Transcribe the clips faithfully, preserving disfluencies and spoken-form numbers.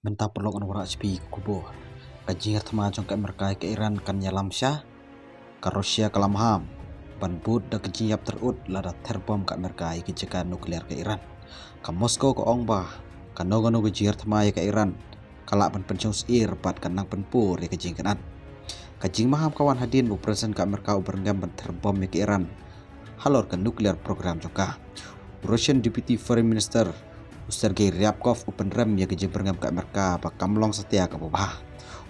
Mynta paralok ngan wanrah sha phi ka khubor. Ka jingïar thma jong ka Amerika ïa ka Iran kan ïalam sha. Ka Russia ka la maham ban bud da ka jingïap tyrut lada ther bom ka Amerika ïa ka jaka nuklear ka Iran. Ka Moscow ka ong ba kano kano ka jingïar thma ïa ka Iran ka lah ban pynshong syier bad kan nang pynpur ïa ka jingkynad. Ka jingmaham ka wan hadien ba u President ka Amerika u byrngem ban ther bom ïa ka Iran halor ka nuclear program jong ka. U Russian Deputy Foreign Minister u Sergei Ryabkov u pynrem ïa ka jingbyrngem ka Amerika ba kam long satia kaba bha.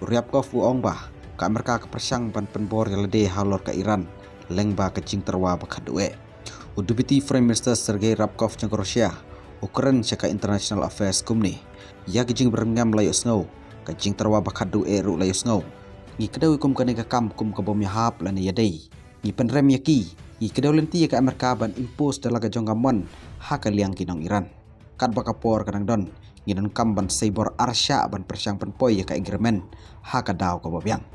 U Ryabkov u ong ba ka Amerika ka pyrshang ban pynbor ïa lade halor ka Iran lyngba ka jingtyrwa ba khatduh eh. U Deputy Foreign Minister Sergei Ryabkov jong ka Russia u kren sha ka International Affairs kumne: ïa ka jingbyrngem la ïohsngew, ka jingtyrwa ba khatduh eh ruh la ïohsngew. Ngi kdew ïa kum kane ka kam kum ka bym ïahap lane ïadei. Ngi pynrem ïa ki. Ngi kdew lynti ïa ka Amerika ban impose da la ka jong ka mon ha ka liang ki nong Iran. Katba ka por ka dang don, ngi donkam ban sei bor arshah ban pyrshang pynpoi ïa ka agreement ha ka daw kaba biang.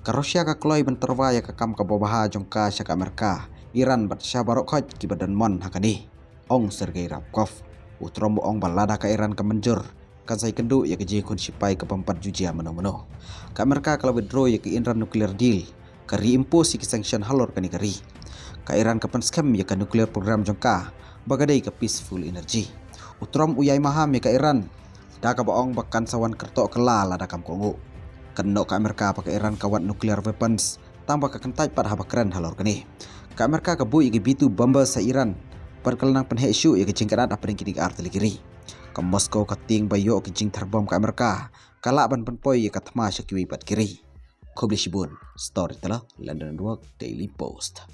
Ka Russia ka kloi ban tyrwa ïa ka kam kaba bha jong ka sha ka Amerika, Iran bad sha baroh khoit kiba don mon ha kane, ong Sergei Ryabkov. U Trump u ong ba lada ka Iran ka mynjur, kan sa ïakynduh ïa ka jingkhun shipai ka bym pat ju jia mano mano. Ka Amerika ka la withdraw ïa ka Iran nuclear deal, ka reimpose ïa ki sanction halor kane ka ri. Ka Iran ka pynskhem ïa ka nuclear program jong ka ba ka dei ka peaceful energy. U Trump u ïai maham ïa ka Iran da kaba ong ba kan sa wan kyrtoh kylla lada kam kohnguh. Kynnoh ka Amerika ba ka Iran ka wad nuclear weapons tang ba ka kyntait pat haba kren halor kane. Ka Amerika ka buh ïa ki B two bombers ha Iran bad ka la nang pynheh shuh ïa ka jingkynad hapdeng kine ki artylli ki ri. Ka Moscow ka tieng ba ïoh ki jingther bom ka Amerika ka lah ban pynpoi ïa ka thma sha kiwei pat ki ri. Khublei shibun. Storyteller, London Network, Daily Post.